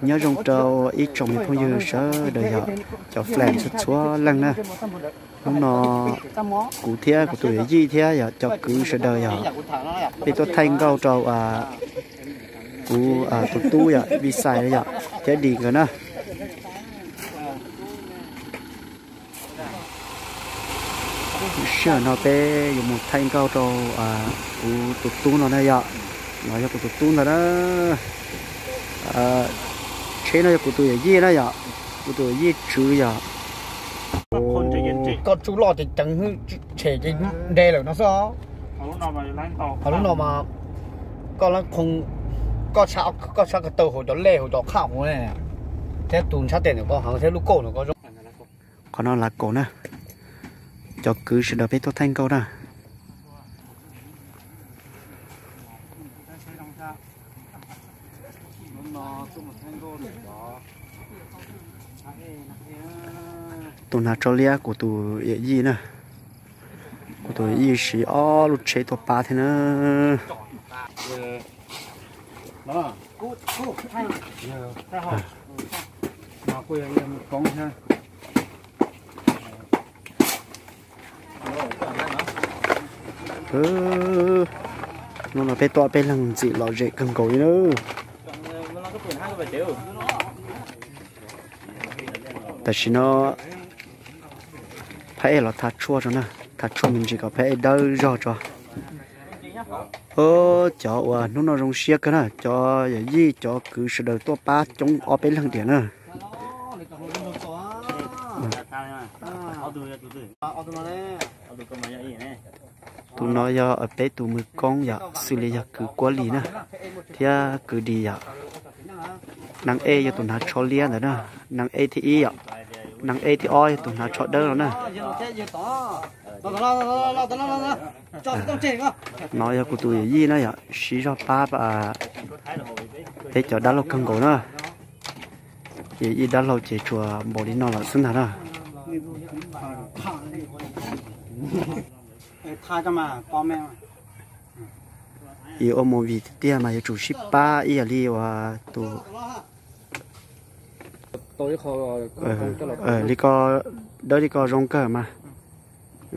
Nyob zoo rau ib tsoom me phooj ywg sawv daws yom, cov flan txhua txhua leej na. Hnub no kuv thiab kuv tus yawm yij thiab yom, cov kwv sawv daws yom, peb tuaj thaij nkauj rau kuv tus tub yom, Vij Xais yom, thiab Dis nkawd na. Sij hawm no peb yuav mus thaij nkauj rau kuv tus tub no na yom. No yog kuv tus tub ntawd na. Tsheb no yog kuv tus yawm yij na yom, kuv tus yawm yij tswv yom. Koj tsuj loj ces ceev, tshem ces nte lawm no xwb. Ho lub no mas koj, koj tshab ko taw hauv cov lej hauv cov qhaj hauv ne, thiab tus ntshab tes ntawm koj heev thiab lub kauj ntawm koj zoo. Qhov no lav kaum na, cov kwv sawv daws peb tuaj thaij nkauj na. Tus hnav tsho liab kuv tus yawm yij na, kuv tus yawm yij siv ob lub tsheb tuaj pab thiab na. Hnub no peb tuaj peb leeg ntxim lom zem kawg nkaus li na. Tam sim no phab ej los thav tshuaj tso na, thav tshuaj me ntsis kom phab ej dawb zog tso. Cov uas hnub no zoo siab kawg na, cov yawm yij cov kwv sawv daws tuaj pab coob ob peb leeg tiam na. Tus no yog peb tus mwg koob yom, xws li yog kwv Kuab Lis na, thiab kwv Dis yom. Neeg ej yog tus hnav tsho liab ntawd na, neeg ej thib ib yom. Neeg ej thib ob yog tus hnav tsho dawb no na. No yog kuv tus yawm yij na yom, siv zog pab peb cov dab laug kawg nkaus na. Yawm yij dab laug ces tsuas npaum li no lawm xwb ntag na. Yuav ua movie tiag tiag mas yuav tsum sib pab ib yam li uas tus, li ko, dawb li ko zoo kawg mas.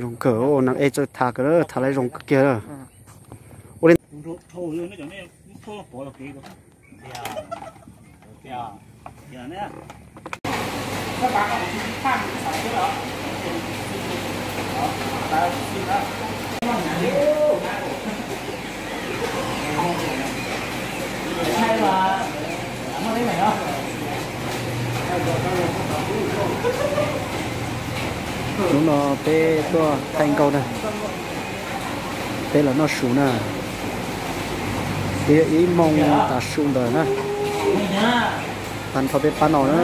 Zoo kawg, neeg ej txawj thav kawg, thav lawv zoo kawg kiag. Ua li Hnub no peb tuaj thaij nkauj na, peb los noj su na, twb yog ib moos tas su ntawd na, tag nrho peb pab no na.